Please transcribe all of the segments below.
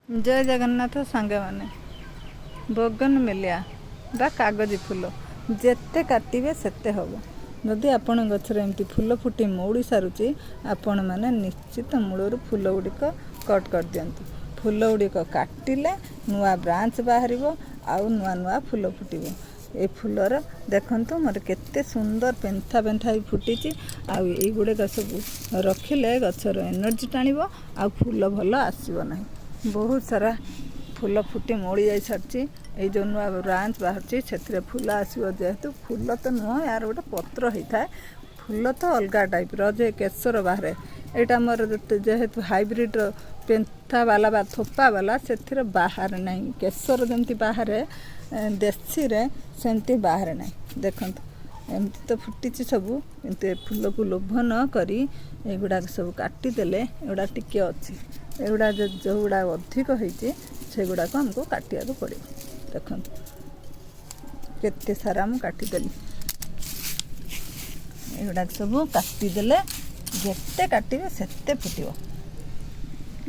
ଜୟ ଜଗନ୍ନାଥ ସାଙ୍ଗମାନେ। ବୋଗନମିଲିଆ ବା କାଗଜି ଫୁଲ ଯେତେ କାଟିବେ ସେତେ ହେବ। ଯଦି ଆପଣଙ୍କ ଗଛରେ ଏମିତି ଫୁଲ ଫୁଟି ମଉଳି ସାରୁଛି, ଆପଣମାନେ ନିଶ୍ଚିତ ମୂଳରୁ ଫୁଲ ଗୁଡ଼ିକ କଟ୍ କରିଦିଅନ୍ତୁ। ଫୁଲ ଗୁଡ଼ିକ କାଟିଲେ ନୂଆ ବ୍ରାଞ୍ଚ ବାହାରିବ ଆଉ ନୂଆ ନୂଆ ଫୁଲ ଫୁଟିବ। ଏ ଫୁଲର ଦେଖନ୍ତୁ, ମୋର କେତେ ସୁନ୍ଦର ପେନ୍ଥା ପେନ୍ଥା ହେଇ ଫୁଟିଛି। ଆଉ ଏଇଗୁଡ଼ିକ ସବୁ ରଖିଲେ ଗଛର ଏନର୍ଜି ଟାଣିବ ଆଉ ଫୁଲ ଭଲ ଆସିବ ନାହିଁ। ବହୁତ ସାରା ଫୁଲ ଫୁଟି ମଉଳି ଯାଇ ସାରିଛି। ଏଇ ଯେଉଁ ନୂଆ ବ୍ରାଞ୍ଚ ବାହାରୁଛି, ସେଥିରେ ଫୁଲ ଆସିବ। ଯେହେତୁ ଫୁଲ ତ ନୁହଁ, ଏହାର ଗୋଟେ ପତ୍ର ହେଇଥାଏ। ଫୁଲ ତ ଅଲଗା ଟାଇପ୍ର ଯେ କେଶର ବାହାରେ। ଏଇଟା ମୋର ଯେହେତୁ ହାଇବ୍ରିଡ଼ର ପେନ୍ଥା ବାଲା ବା ଥୋପା ବାଲା, ସେଥିରେ ବାହାରେ ନାହିଁ। କେଶର ଯେମିତି ବାହାରେ ଦେଶୀରେ, ସେମିତି ବାହାରେ ନାହିଁ। ଦେଖନ୍ତୁ, ଏମିତି ତ ଫୁଟିଛି ସବୁ। କିନ୍ତୁ ଏ ଫୁଲକୁ ଲୋଭ ନ କରି ଏଗୁଡ଼ାକ ସବୁ କାଟିଦେଲେ, ଏଗୁଡ଼ା ଟିକେ ଅଛି, ଏଗୁଡ଼ା ଯେଉଁଗୁଡ଼ା ଅଧିକ ହେଇଛି, ସେଗୁଡ଼ାକ ଆମକୁ କାଟିବାକୁ ପଡ଼ିବ। ଦେଖନ୍ତୁ, କେତେ ସାରା ମୁଁ କାଟିଦେଲି। ଏଗୁଡ଼ାକ ସବୁ କାଟିଦେଲେ ଯେତେ କାଟିବେ ସେତେ ଫୁଟିବ।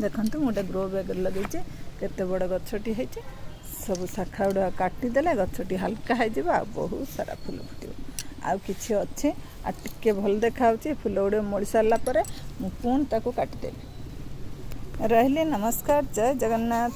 ଦେଖନ୍ତୁ, ମୁଁ ଗୋଟେ ଗ୍ରୋ ବ୍ୟାଗରେ ଲଗେଇଛି, କେତେ ବଡ଼ ଗଛଟି ହେଇଛି। ସବୁ ଶାଖା ଗୁଡ଼ାକ କାଟିଦେଲେ ଗଛଟି ହାଲକା ହେଇଯିବ ଆଉ ବହୁତ ସାରା ଫୁଲ ଫୁଟିବ। ଆଉ କିଛି ଅଛି, ଆଉ ଟିକେ ଭଲ ଦେଖାହେଉଛି। ଫୁଲ ଗୁଡ଼ିକ ମଳି ସାରିଲା ପରେ ମୁଁ ପୁଣି ତାକୁ କାଟିଦେବି। ରହିଲି, ନମସ୍କାର, ଜୟ ଜଗନ୍ନାଥ।